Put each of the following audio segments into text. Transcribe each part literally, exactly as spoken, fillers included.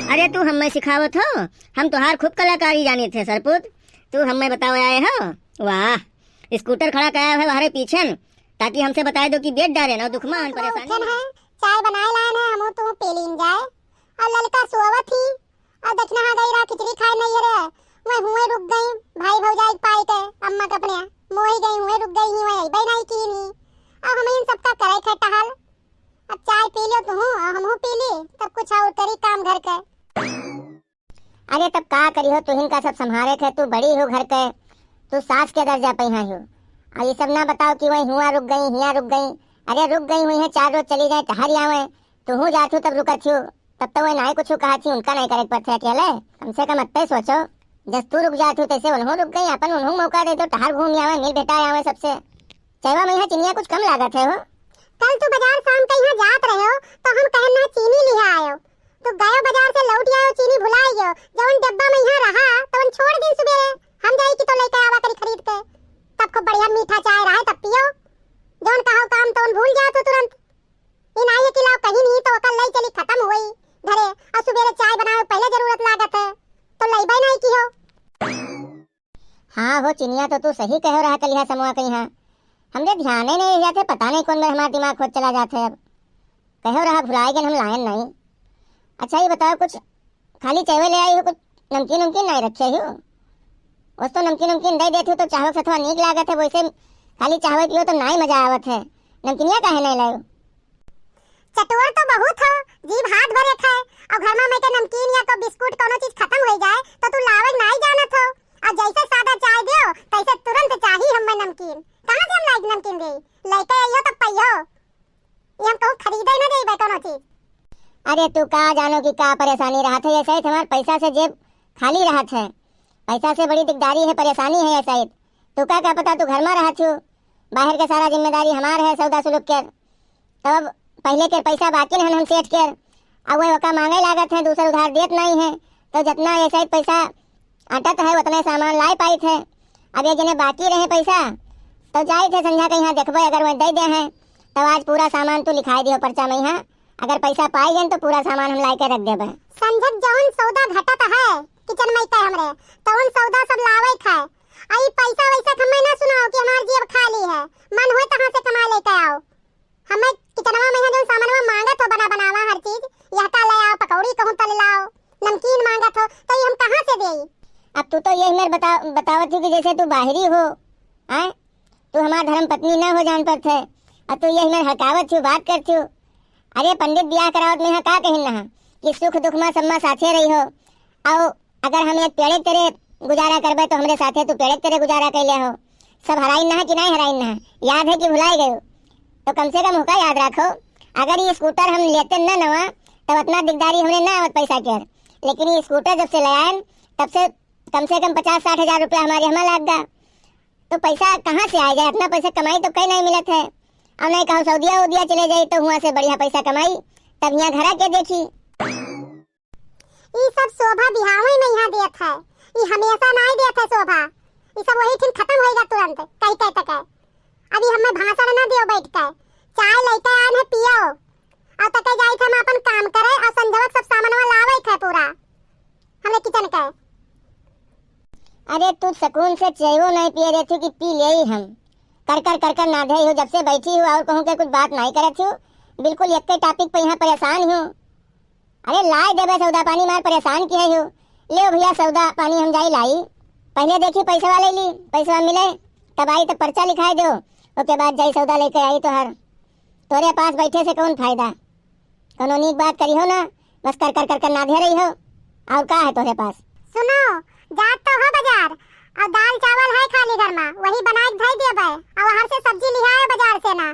अरे तू हम्मे सिखावत हो, हम तोहार खूब कलाकारी जानित है सरपुत। तू हम्मे बतावे आए हो? वाह, स्कूटर खड़ा कराया है हमारे पीछन, ताकि हमसे बताए दो कि बेट डारे ना दुखमा हन परेशानी उठन में। है, चाय बनाए लायन है, हमहू तू पी लीन जाए। और ललका सोवत ही, और दक्षिणा हाँ गई रहा खिचड़ी खाए नहीं रे, मैं हुए रुक गई भाई भौजाई के पाई के, अम्मा के अपने मोही गई हुए रुक गई ही, वही अइबे नहीं की नहीं। अब हम इन सबका करे थे टहल। अब चाय पी लो तू, और हमहू पी ली, तब कुछ और करी काम घर के। अरे तब का करी हो, तुहिन का सब संभारे थे, तू बड़ी हो घर के, तू सास के दर्जा पे यहाँ हो। और ये सब ना बताओ कि वही हुआ रुक गई, हिया रुक गई। अरे रुक गई हुई है, चार रोज चली जाए, टहर आवे, तू हूँ जात हूँ तब रुकत हूँ, तब तो वही नाई कुछ कहा थी, उनका नहीं करे पड़ते अकेले। कम से कम अत्ते सोचो, जस तू रुक जात हूँ तैसे उन्हों रुक गई, अपन उन्हों मौका दे दो, टहर घूम आवे, मिल भेटा आवे सबसे। चैवा में यहाँ चिनिया कुछ कम लागत है हो। कल तू बाजार शाम के यहाँ जात रहे हो, तो हम कहन ना चीनी लिहा आयो। तू गयो बाजार से लौट आयो, चीनी भुलाई गयो। जौन डब्बा में यहाँ रहा, तवन छोड़ दिन सुबेरे। हम जाई कि तो लेके आवा करी खरीद के। तब खूब बढ़िया मीठा चाय रहे, तब पियो। जौन कहो काम तवन भूल जाओ तू तुरंत। ई नाई कि लाओ कहीं नहीं तो ओकर लई चली खत्म हुई घरे। और सुबेरे चाय बनावे पहले जरूरत लागत है, तो लईबे नहीं की हो। हाँ हो चिनिया, तो तू सही कहो रहा कलिहा समूह कहीं। हाँ, हमरे ध्याने नहीं रह जाते, पता नहीं कौन में हमारा दिमाग खोज चला जाते अब। कहो रहा भुलाए गए हम लायन नहीं। अच्छा ये बताओ, कुछ खाली चाय ले आई हो, कुछ नमकीन उमकीन नहीं रखे हो? उस तो नमकीन उमकीन दे देते हो तो चाहो से थोड़ा नीक लागत है, वैसे खाली चाहवे पियो तो नहीं मजा आवत है। नमकीनिया काहे नहीं लायो? चटोर तो बहुत हो, जीभ हाथ भरे खाए, और घर में मैं के नमकीन या तो बिस्कुट कोनो चीज खत्म हो जाए तो तू लावे नहीं जानत हो, और जैसे सादा चाय दियो तैसे तुरंत चाही हमें नमकीन। कहाँ से हम लाइक नमकीन दे? लेके आइयो तब पइहो। ये हम कहूँ खरीदे ना देबे कोनो चीज। अरे तू का जानो कि का परेशानी रहत है, ऐसे ही तुम्हार पैसा से जेब खाली रहत है, पैसा से बड़ी दिकदारी है, परेशानी है ऐसा ही। तू का, का पता तू घर में रहत हो, बाहर के सारा जिम्मेदारी हमार है सौदा सुलूक के। तब पहले के पैसा बाकी हन हम सेठ के, अब वही ओका मांगे लागत है, दूसर उधार देत नहीं है, तो जितना ऐसा ही पैसा अटत है उतने सामान लाए पाइत है। अब ये जने बाकी रहे पैसा, तो जाइत है संझा के यहाँ देखबे, अगर वह दे दे हैं तब आज पूरा सामान तू लिखाई दियो पर्चा में यहाँ, अगर पैसा पाई गए तो पूरा सामान हम लाई के रख देबे। संझक जौन सौदा घटत है किचन में के हमरे, तौन सौदा सब लावे खाए। आई पैसा वैसा हमें ना सुनाओ कि हमार जेब खाली है, मन होए तहाँ से कमा लेके आओ। हमें किचनवा में है जौन सामानवा मांगत हो बना बनावा हर चीज, यह का ले आओ, पकौड़ी कहूँ तल लाओ, नमकीन मांगत हो, तो ये हम कहाँ से देई? अब तू तो यही मेर बता, बतावत हो कि जैसे तू बाहरी हो, आय? तू हमार धर्म पत्नी ना हो जान पर थे, अब तू यही मेर हकावत हो, बात करत हो। अरे पंडित बियाह करावत में यहाँ का कहिन रहा कि सुख दुख मा सब मा साथे रही हो, और अगर हम एक पेड़े तेरे गुजारा करबे तो हमरे साथे तू पेड़े तेरे गुजारा कैले हो। सब हराइन ना कि नहीं हराइन ना, याद है कि भुलाए गयो? तो कम से कम होका याद रखो, अगर ये स्कूटर हम लेते ना नवा तब इतना दिकदारी हमरे ना आवत पैसा के, लेकिन ये स्कूटर जब से ले आए तब से कम से कम पचास साठ हजार रुपया हमारे हमा लाग गा। तो पैसा कहाँ से आ जाए? इतना पैसा कमाई तो कहीं नहीं मिलत है। और नहीं कहूँ सऊदिया उदिया चले जाई तो हुआ से बढ़िया पैसा कमाई, तब यहाँ घरा के देखी। ई सब शोभा बिहावे में यहाँ देत है, ई हमेशा नहीं देत है शोभा। ई सब वही ठिन खत्म होएगा तुरंत, कही कह तक है। अभी हमें भाषण ना दियो बैठ के, चाय लेके आए हैं पियो, और तके जाई थे हम अपन काम करे और संझवक सब सामानवा लावे थे पूरा हमरे किचन के। अरे तू सुकून से चायो नहीं पिए रहे थी कि पी ले ही हम। कर कर कर कर नाधे हो, जब से बैठी हूँ और कहूँ के कुछ बात नहीं करत हूँ, बिल्कुल एक टॉपिक पे यहाँ परेशान हूँ। अरे लाए देबे सौदा पानी, मार परेशान किहे हो। ले भैया सौदा पानी हम जाई लाई, पहले देखी पैसा ले ली, पैसा मिले तब आई तो पर्चा लिखाए दो, ओके बाद जाई सौदा लेके आई तोहर। तोरे पास बैठे से कौन फायदा? कोनो नीक बात करी हो ना, बस कर कर कर कर नाधे रही हो। और का है तोरे पास? सुनो, जात तो हो बाजार, और दाल चावल है खाली घर में, वही बनाए के धई देबे, और वहां से सब्जी लिहाए बाजार से ना।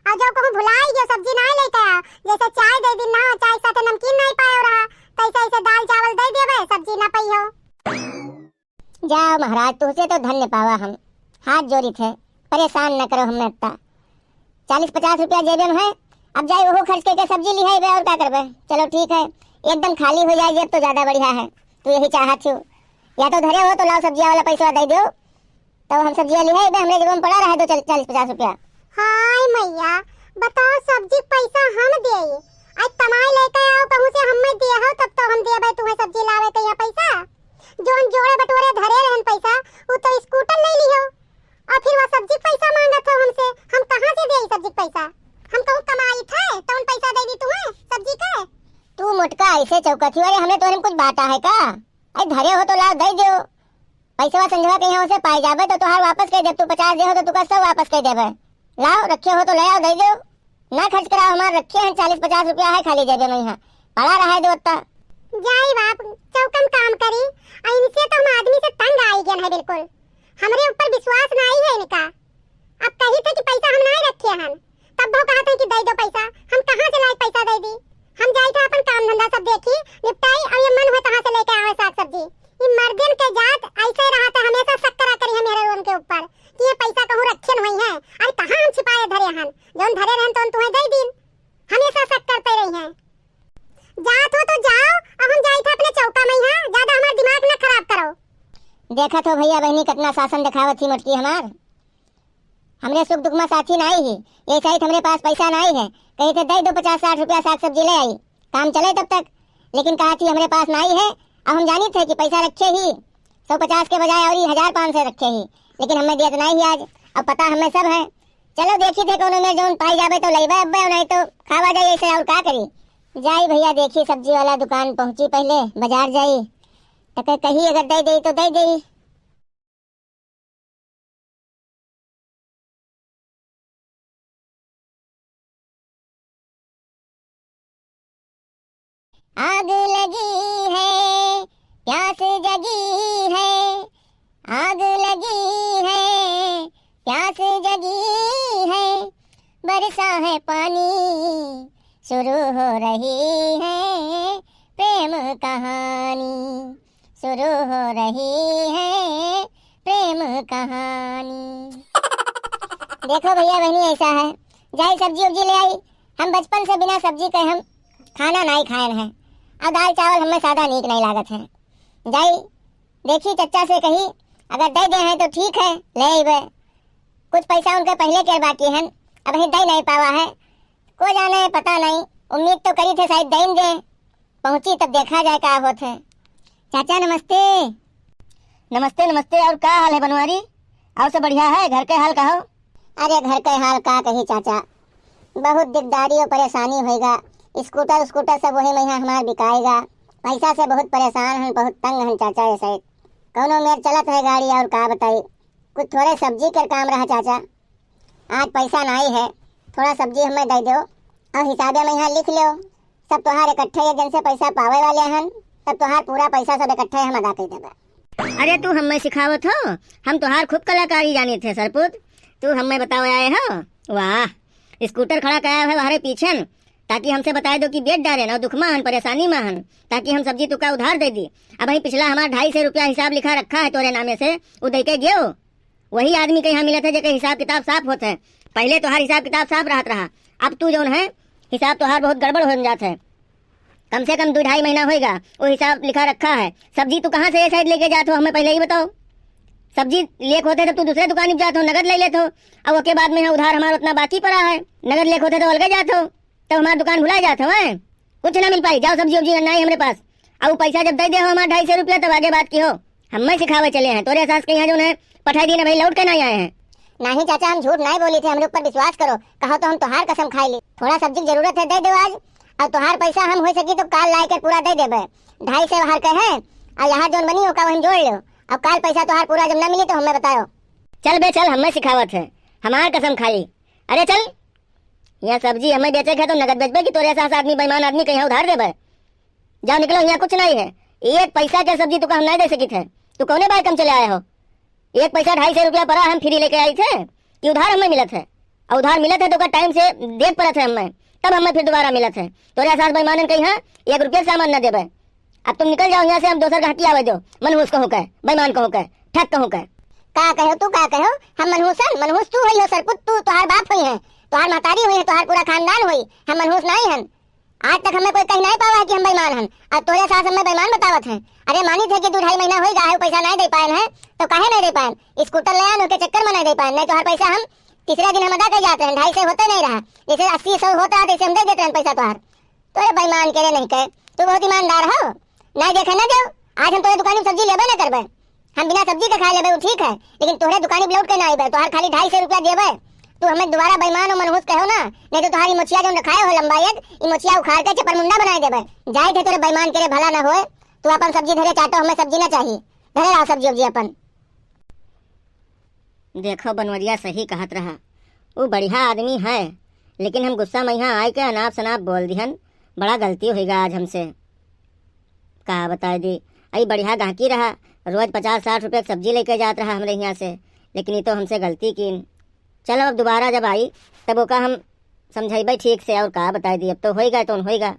और जो कहूँ भुलाई गयो सब्जी ना लेके आओ, जैसे चाय दे दिन ना, चाय साथे नमकीन नहीं पाए रहा, तैसे ऐसे दाल चावल दे देबे, सब्जी ना पाई हो। जाओ महाराज, तुझसे तो धन्य पावा हम, हाथ जोड़ी थे, परेशान न करो हमें इतना। चालीस पचास रुपया जेबे में है, अब जाए वो खर्च करके सब्जी लिहाई बे और क्या करबे। चलो ठीक है, एकदम खाली हो जाए जेब तो ज्यादा बढ़िया है, तू यही चाहत हो। या तो धरे हो तो लाओ सब्जिया वाला पैसा दे दो, तो हम सब्जिया लिहाई बे, हमरे जेब में पड़ा रहे दो चालीस पचास रुपया। हाय मैया, बताओ सब्जी के पैसा हम देई, आज कमाई लेके आओ कहूँ से हमें दे हो तब तो हम देबे तुहे ऐसे चौकत ही, अरे हमरे तोहरे में कुछ बाटा है का? अरे धरे हो तो लाओ, दइ देउ। पैसवा संझवा कहियाँ ओसे पाइ जाबे तो तोहार वापस कइ देब, तू पचास देहो तो तू का सौ वापस कइ देबे। लाओ, रखे हो तो ले आओ, दइ देउ। ना खर्च कराओ, हमार रखे हैं चालीस पचास रुपया है खाली जेबे में यहाँ, पड़ा रहा है दो उत्ता। जाई बाप, चौकन काम करी, और इनसे तो हम आदमी से तंग आई गए हैं बिल्कुल। हमरे ऊपर विश्वास ना आई है इनका। अब कही थे कि पैसा हम ना रखे हन, तब वो कहते हैं कि दे दो पैसा। हम कहाँ से लाए पैसा दे दी? हम जाई थे अपन काम धंधा सब देखी, निपटाई, और ये मन हुए कहाँ से लेके आवे साग सब्जी। ये मर्दन के जात ऐसे रहा था, हमेशा शक करा करी हम मेरे उनके ऊपर कि ये पैसा कहूँ रखे हुई है, अरे कहाँ हम छिपाए धरे हन, जौन धरे रहन तौन तुम्हें दे दीन। हमेशा शक करते रही हैं। जात हो तो जाओ, अब हम जाई थे अपने चौका में यहाँ, ज्यादा हमारा दिमाग ना खराब करो। देखत हो भैया बहनी, कितना शासन दिखावत थी मोटकी हमार। हमरे सुख दुख में साथी नाई ही, ये सहित हमरे पास पैसा नाई है। कही थे, "दे दो पचास साठ रुपया, साग सब्जी ले आई, काम चले तब तक।" लेकिन कहा थी, "हमरे पास नाई है।" अब हम जानी थे कि पैसा रखे ही, सौ पचास के बजाय और ही हजार पाँच सौ रखे ही, लेकिन हमें दिया तो नाई ही आज। अब पता हमें सब है। चलो देखी थे, कोनो में जौन पाई जाबे तो लेबे अब्बे, नहीं तो खावा जाए ऐसे, और का करी। जाई भैया, देखी सब्जी वाला दुकान पहुँची, पहले बाजार जाई, तो कही अगर दे दे तो दे दे। आग लगी है, प्यास जगी है, आग लगी है, प्यास जगी है, बरसा है पानी, शुरू हो रही है प्रेम कहानी। शुरू हो रही है प्रेम कहानी। देखो भैया बहनी, ऐसा है, जाई सब्जी उब्जी ले आई। हम बचपन से बिना सब्जी के हम खाना नाई खायन है, और दाल चावल हमें सादा नीक नाई लागत है। जाई देखी चच्चा से कही, अगर दे दे हैं तो ठीक है, ले अइबे। कुछ पैसा उनके पहले के बाकी हन, अब ही दे नहीं पावा है। को जाने, पता नहीं, उम्मीद तो करी थे शायद दे दे। पहुँची तब देखा जाए का होत है। चाचा नमस्ते। नमस्ते, नमस्ते। और का हाल है बनवारी? और सब बढ़िया है? घर के हाल का हो? अरे घर के हाल का कही चाचा, बहुत दिकदारी और परेशानी होइगा। स्कूटर स्कूटर सब वही में हमार बिकाएगा। पैसा से बहुत परेशान हन, बहुत तंग हन चाचा। ऐसे कौनो मेर चलत है गाड़ी और का बताई। कुछ थोड़े सब्जी के काम रहा चाचा। आज पैसा नाई है, थोड़ा सब्जी हमें दे दो और हिसाबे में यहाँ लिख लो। सब तोहार इकट्ठे एक दिन से पैसा पावे वाले हन, तब तोहार पूरा पैसा सब इकट्ठे हम अदा कर देबे। अरे तू हमें सिखावत हो, हम तोहार खूब कलाकारी जानी थे सरपुत, तू हमें बतावे आए हो। वाह, स्कूटर खड़ा कराया है हमारे पीछे, ताकि हमसे बताए दो कि बेट डारे ना दुख मा हन, परेशानी मा हन, ताकि हम सब्जी तुका उधार दे दी। अब वही पिछला हमारा ढाई सौ रुपया हिसाब लिखा रखा है तोरे नामे से, वो दे के गयो। वही आदमी के यहाँ मिलत है जेके हिसाब किताब साफ होत है। पहले तोहार हिसाब किताब साफ रहत रहा, अब तू जौन है हिसाब तोहार बहुत गड़बड़ हो जात है। कम से कम दो ढाई महीना होएगा, वो हिसाब लिखा रखा है। सब्जी तू कहाँ से ये साइड लेके जात हो, हमें पहले ही बताओ। सब्जी लेक होते तो तू दूसरे दुकान में जात हो, नगद ले लेत हो, और ओके बाद में यहाँ उधार हमारा उतना बाकी पड़ा है, नगद लेक होते तो अलगे जात हो, तब हमार दुकान भुला जात हो, हैं? कुछ ना मिल पाई, जाओ सब्जी उब्जी ना है हमरे पास। अब पैसा जब दे दे हो हमार ढाई सौ रुपया, तब आगे बात की हो। हमें सिखावे चले हैं, तोरे सास के यहाँ जौन है पठाई दी ना भाई, लौट के ना आए हैं। नहीं चाचा, हम झूठ नहीं बोली थे, हमरे ऊपर विश्वास करो, कहो तो हम तोहार कसम खाई ली। थोड़ा सब्जी की जरूरत है, दे दो आज, और तोहार पैसा हम हो सकी तो काल लाई के पूरा दे देबे। ढाई सौ हर के है, और यहाँ जौन बनी ओका वहीं जोड़ लो, और काल पैसा तोहार पूरा जब ना मिली तो हमें बताओ। चल बे चल, हमें सिखावत है, हमार कसम खाई। अरे चल, यहाँ सब्जी हमें बेचे के है तो नगद बेचबे कि तोरे सास आदमी, बेईमान आदमी के यहाँ उधार देबे? जाओ निकलो, यहाँ कुछ नहीं है। एक पैसा के सब्जी तुका हम नहीं दे सकी थे। तू कौने बाय कम चले आए हो? एक पैसा ढाई सौ रुपया पड़ा हम फ्री लेके आई थे कि उधार हमें मिलत है? और उधार मिलत है तो ओकर टाइम से देख पड़त है हमें, तब हमें फिर दोबारा मिलत है। तोरे सास बेईमानन के यहाँ एक रुपया के सामान न देबे। अब तुम निकल जाओ यहाँ से, हम दोसर गहकी आवे दो। मनहूस कहूँ के, बेईमान कहूँ के, ठग कहूँ के। का कहो तू, का कहो? हम मनहूस हन? मनहूस तू होई हो सरपुत, तू, तोहार बाप होई है, तोहार महतारी होई है, तोहार पूरा खानदान होई। हम मनहूस नहीं हन। आज तक हमें कोई कह नहीं पावा है कि हम बेईमान हन, और तोरे सास हमें बेईमान बतावत हैं। अरे मानी थे कि दो ढाई महीना होई गा है, पैसा नहीं दे पाए हैं, तो काहे नहीं दे पाए? स्कूटर ले आन, ओके चक्कर में नहीं दे पाए, नहीं तो हर पैसा हम तीसरे दिन हम अदा कर जाते हैं, ढाई सौ होते नहीं रहा, जैसे अस्सी सौ होता है, जैसे हम दे देते हैं पैसा तोहार। तोरे बेईमान के रे नहीं कहे, तू बहुत ईमानदार हो। नहीं देखे ना देव, आज हम तोरे दुकान में सब्जी लेबे ना करबे। हम बिना सब्जी के खा लेबे, वो ठीक है, लेकिन तोहरे दुकान में लौट के ना आइबे, तोहार खाली ढाई सौ रुपया देबे, तू हमें दोबारा बेईमान और मनहूस कहो ना, नहीं तो तुम्हारी मोछिया जो रखाए हो लंबा एक, ई मोछिया उखाड़ के चपरमुंडा बनाए देबे। जाए थे तोरे बेईमान के रे, भला ना होए। तू अपन सब्जी धरे चाटो, हमें सब्जी ना चाही। धरे रहो सब्जी उब्जी अपन। देखो बनवरिया सही कहत रहा, वो बढ़िया आदमी है, लेकिन हम गुस्सा में यहाँ आए के अनाप शनाप बोल दिहन, बड़ा गलती होइगा आज हमसे। का बताए दी, आई बढ़िया गाहकी रहा, रोज पचास साठ रुपये की सब्जी लेके जात रहा हमरे यहाँ से, लेकिन ये तो हमसे गलती कीन। चलो अब दोबारा जब आई तब ओका हम समझाइबे ठीक से, और का बताए दी, अब तो होइगा तो होइगा।